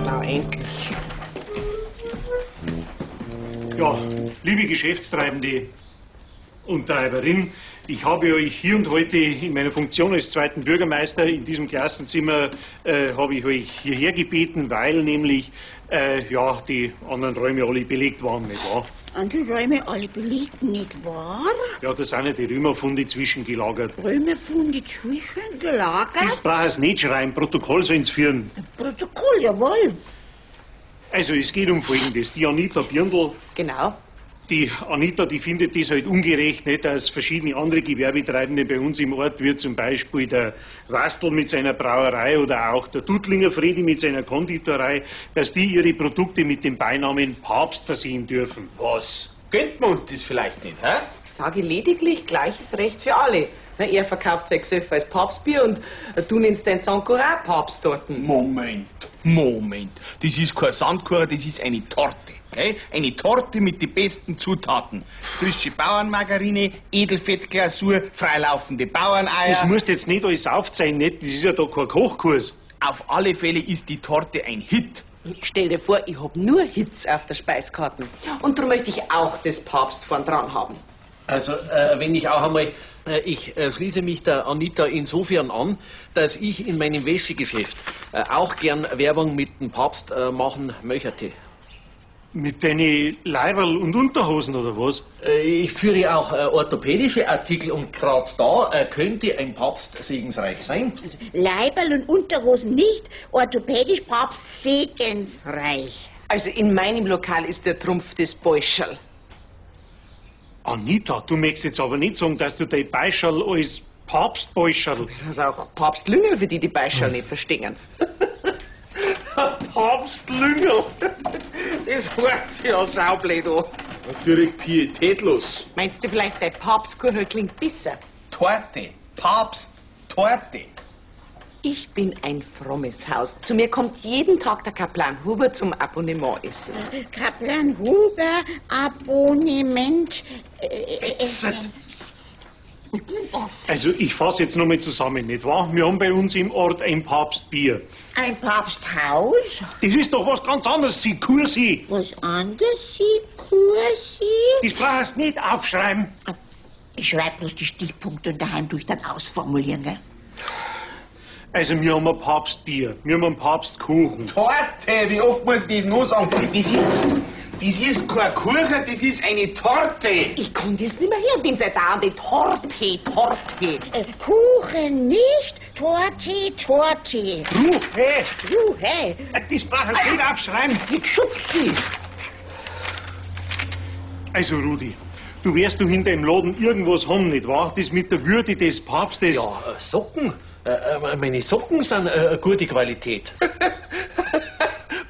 Na, endlich. Ja, liebe Geschäftstreibende und Treiberin, ich habe euch hier und heute in meiner Funktion als zweiten Bürgermeister in diesem Klassenzimmer habe ich euch hierher gebeten, weil nämlich ja, die anderen Räume alle belegt waren, nicht wahr? Andere Räume alle belegt, nicht wahr? Ja, da sind ja die Römerfunde zwischengelagert. Römerfunde zwischengelagert? Das brauchst du nicht schreiben, Protokoll sollen sie führen. Protokoll, jawohl. Also, es geht um Folgendes. Die Anita Birndl. Genau. Die Anita, die findet das halt ungerecht, nicht, dass verschiedene andere Gewerbetreibende bei uns im Ort, wie zum Beispiel der Wastl mit seiner Brauerei oder auch der Duttlinger Fredi mit seiner Konditorei, dass die ihre Produkte mit dem Beinamen Papst versehen dürfen. Was? Gönnt man uns das vielleicht nicht, hä? Ich sage lediglich gleiches Recht für alle. Na, er verkauft sein Gesöff als Papstbier und du nennst dein Sankt-Corain Papsttorten. Moment, Moment. Das ist kein Sandkuchen, das ist eine Torte. Gell? Eine Torte mit den besten Zutaten. Frische Bauernmargarine, Edelfettglasur, freilaufende Bauerneier. Das musst jetzt nicht alles aufzeigen, nicht? Das ist ja da kein Kochkurs. Auf alle Fälle ist die Torte ein Hit. Stell dir vor, ich hab nur Hits auf der Speiskarte. Und darum möchte ich auch das Papst vorn dran haben. Also, wenn ich auch einmal, ich schließe mich der Anita insofern an, dass ich in meinem Wäschegeschäft auch gern Werbung mit dem Papst machen möchte. Mit deinen Leiberl und Unterhosen oder was? Ich führe auch orthopädische Artikel und grad da könnte ein Papst segensreich sein. Also, Leiberl und Unterhosen nicht, orthopädisch Papst segensreich. Also in meinem Lokal ist der Trumpf des Beuscherl. Anita, du möchtest jetzt aber nicht sagen, dass du dein Beischerl als Papstbeuscherl... Das ist auch Papst Lüngel, für die die Beischerl nicht verstehen. Papst Lüngel? Das hört sich ja saublöd an. Natürlich pietätlos. Meinst du vielleicht, dein Papstkuchen klingt besser? Torte. Papst. Torte. Ich bin ein frommes Haus. Zu mir kommt jeden Tag der Kaplan Huber zum Abonnement essen. Kaplan Huber, Abonnement. Also ich fasse jetzt nochmal zusammen, nicht wahr? Wir haben bei uns im Ort ein Papstbier. Ein Papsthaus? Das ist doch was ganz anderes, Sie Kursi. Was anderes, Sie Kursi? Das brauchst du nicht aufschreiben. Ich schreibe bloß die Stichpunkte und daheim tue ich dann ausformulieren, gell? Also wir haben ein Papstbier, wir haben einen Papstkuchen. Torte, wie oft muss ich das noch sagen? Das ist kein Kuchen, das ist eine Torte. Ich kann das nicht mehr hören, dem sei da die Torte, Torte. Kuchen nicht, Torte, Torte. Ruhe! Ruhe! Das brauch ich nicht aufschreiben. Ich schubst sie. Also Rudi, du wirst du hinter dem Laden irgendwas haben, nicht wahr? Das mit der Würde des Papstes. Ja, Socken. Meine Socken sind gute Qualität.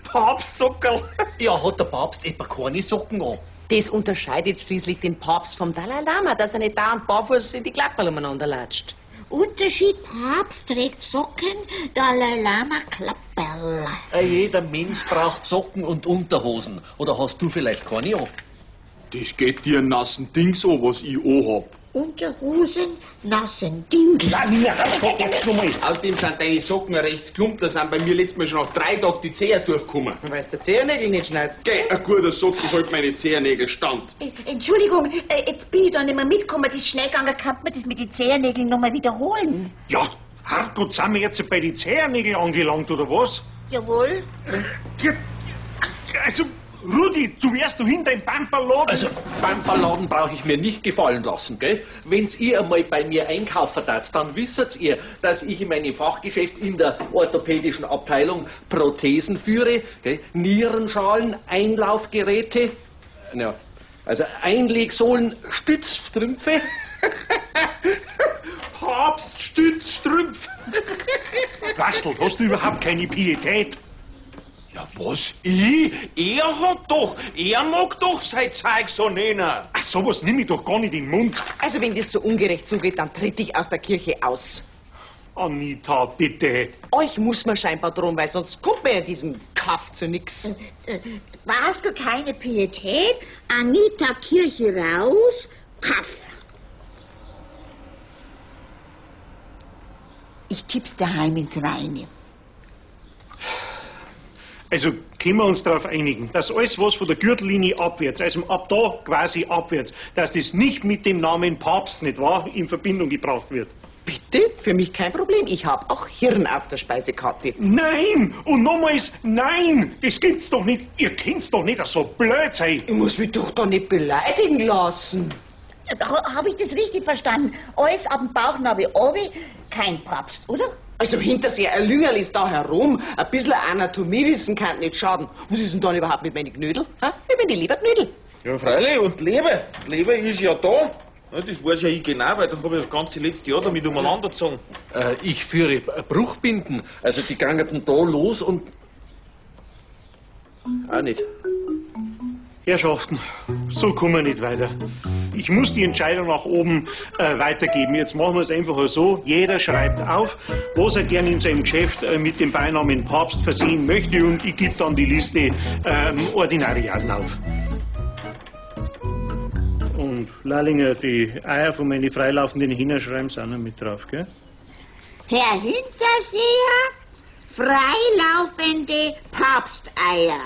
Papstsockerl. Ja, hat der Papst etwa keine Socken an? Das unterscheidet schließlich den Papst vom Dalai Lama, dass er nicht da und barfuß in die Klapperl umeinander latscht. Unterschied, Papst trägt Socken, Dalai Lama Klapperl. Jeder Mensch braucht Socken und Unterhosen. Oder hast du vielleicht keine an? Das geht dir nassen Dings an, was ich auch hab. Unterhosen, nassen Dings. Nein, nein, jetzt noch mal. Außerdem sind deine Socken rechts klump, da sind bei mir letztes Mal schon nach 3 Tagen die Zeher durchgekommen. Weil du die Zehennägel nicht schneidest. Geh, ein guter Socken hält meine Zehennägel stand. Entschuldigung, jetzt bin ich da nicht mehr mitgekommen, das ist schnell gegangen, kann man das mit den Zehennägeln noch mal wiederholen? Ja, Herrgott, sind wir jetzt bei den Zehennägeln angelangt, oder was? Jawohl. Also, Rudi, du wärst du hinter dem Pamperladen. Also, Pamperladen brauche ich mir nicht gefallen lassen, gell? Wenn's ihr einmal bei mir einkaufen tat, dann wisset's ihr, dass ich in meinem Fachgeschäft in der orthopädischen Abteilung Prothesen führe, gell? Nierenschalen, Einlaufgeräte, ja, also Einlegsohlen, Stützstrümpfe. Papststützstrümpf. Wastl, hast du überhaupt keine Pietät? Ja, was ich? Er hat doch, er mag doch sein Zeug so nennen. Ach, sowas nimm ich doch gar nicht in den Mund. Also wenn das so ungerecht zugeht, dann tritt ich aus der Kirche aus. Anita, bitte. Euch muss man scheinbar drum, weil sonst kommt man ja in diesem Kaff zu nix. Warst du keine Pietät? Anita Kirche raus, Kaff. Ich tipp's daheim ins Reine. Also können wir uns darauf einigen, dass alles, was von der Gürtellinie abwärts, also ab da quasi abwärts, dass das nicht mit dem Namen Papst, nicht wahr, in Verbindung gebracht wird. Bitte? Für mich kein Problem. Ich hab auch Hirn auf der Speisekarte. Nein! Und nochmals, nein! Das gibt's doch nicht! Ihr könnt's doch nicht so blöd sein! Ich muss mich doch da nicht beleidigen lassen. Habe ich das richtig verstanden? Alles ab dem Bauchnabel obi, kein Papst, oder? Also Hinterseher, ein Lüngerl ist da herum. Ein bisschen Anatomiewissen kann nicht schaden. Was ist denn dann überhaupt mit meinen Knödel? Ha? Ich bin die Leberknödel. Ja, freilich, und Leber. Die Leber ist ja da. Ja, das weiß ja ich genau, weil da habe ich das ganze letzte Jahr damit umeinander gezogen. Ich führe Bruchbinden. Also die gangen da los und... Auch nicht. Herrschaften, so kommen wir nicht weiter. Ich muss die Entscheidung nach oben weitergeben. Jetzt machen wir es einfach so. Jeder schreibt auf, was er gern in seinem Geschäft mit dem Beinamen Papst versehen möchte, und ich gebe dann die Liste Ordinariaten auf. Und Lallinger, die Eier von meinen freilaufenden Hühner schreiben sie auch noch mit drauf, gell? Herr Hinterseher, freilaufende Papsteier.